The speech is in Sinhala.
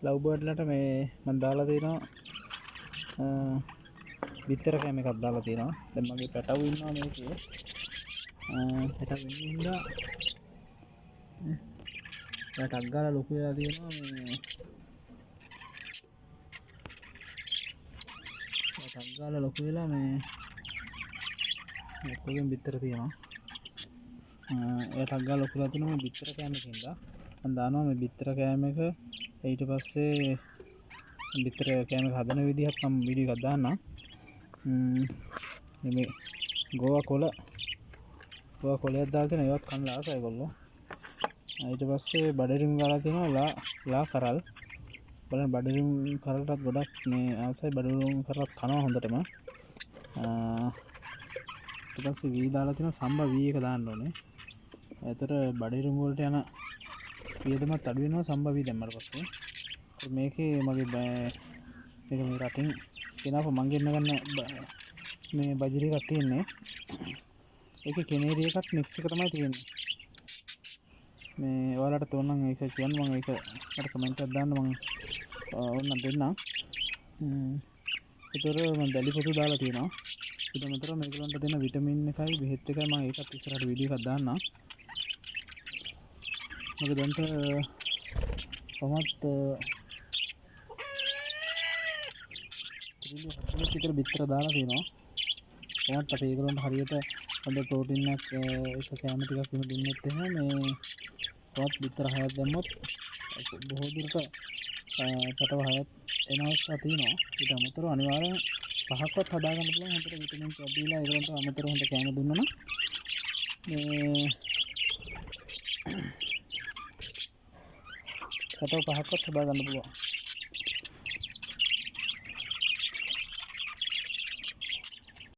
ලව් බර්ඩ්ලට මේ මම දාලා තියෙනවා බිත්තර කෑම එකක් දාලා තියෙනවා. දැන් මගේ පැටවු ඉන්නවා මේකේ. පැටවු ඉන්න හින්දා ටක් ගාලා ලොකු වෙලා තියෙනවා. මේ ටක් ගාලා ලොකු වෙලා මේ ඔක්කොගෙම බිත්තර තියෙනවා. ඒ ටක් ගාලා ලොකු වෙලා තියෙනවා මේ බිත්තර කෑම එකකින්ද. මම දානවා මේ බිත්තර කෑම එක. ඊට පස්සේ බිත්තර කෑම එක හදන විදිහත් මම වීඩියෝ එකක් දාන්නම්. මේ ගෝවා කොළ, ගෝවා කොළයක් දාලා තියෙනවා. ඒවත් කන්න ආසයි ඒගොල්ලෝ. ඊට පස්සේ බඩරිම් ගාලා තියෙනවා ලා කරල්. බලන්න බඩරිම් කරලටත් ගොඩක් මේ ආසයි. බඩරිම් කරලත් කනවා හොඳටම. ඊට පස්සේ වී දාලා තියෙනවා. සම්බා වී එක දාන්න ඕනේ. එතකොට බඩරිම් වලට යන වියදමත් අඩු වෙනවා සම්බා වී දැම්මට පස්සේ. ඉතින් මේකේ මගේ මේක මේ රටින් ගෙනාවු මං ගෙන්න ගන්න මේ බජිරි එකක් තියෙන්නේ. ඒකේ කෙනේරි එකත් මික්ස් එක තමයි තියෙන්නේ. මේ ඔයාලට තෝරනම් ඒක කියන්න මං ඒක මට කමෙන්ට් එකක් දාන්න මං ඕනනම් දෙන්නම්. ඒතර මං දැලි පොතු දාලා තියෙනවා. ඊට අමතරව මේගොල්ලන්ට දෙන විටමින් එකයි බෙහෙත් එකයි මං ඒකත් ඉස්සරහට වීඩියෝ එකක් දාන්නම්. මොකද දැන්ට කොහොමත් 40 විතර බිත්තර දාලා තියෙනවා. කොහොමත් අපි ඒගොල්ලන්ට හරියට හොඳ ප්‍රෝටීන් එකක් එක කෑම ටිකක් එහෙම දුන්නොත් එහෙම මේ කොහොමත් බිත්තර 6ක් දැම්මොත් බොහෝ දුරට පැටව 6ක් එන අවස්ථා තියෙනවා. ඊට අමතරව අනිවාර්යෙන් 5ක්වත් හදාගන්න පුළුවන් හොඳට විටමින් ටිකක් දීලා ඒගොල්ලන්ට අමතරව හොඳ කෑම දුන්නා නම් මේ පැටව 5ක්වත් හදාගන්න පුළුවන්.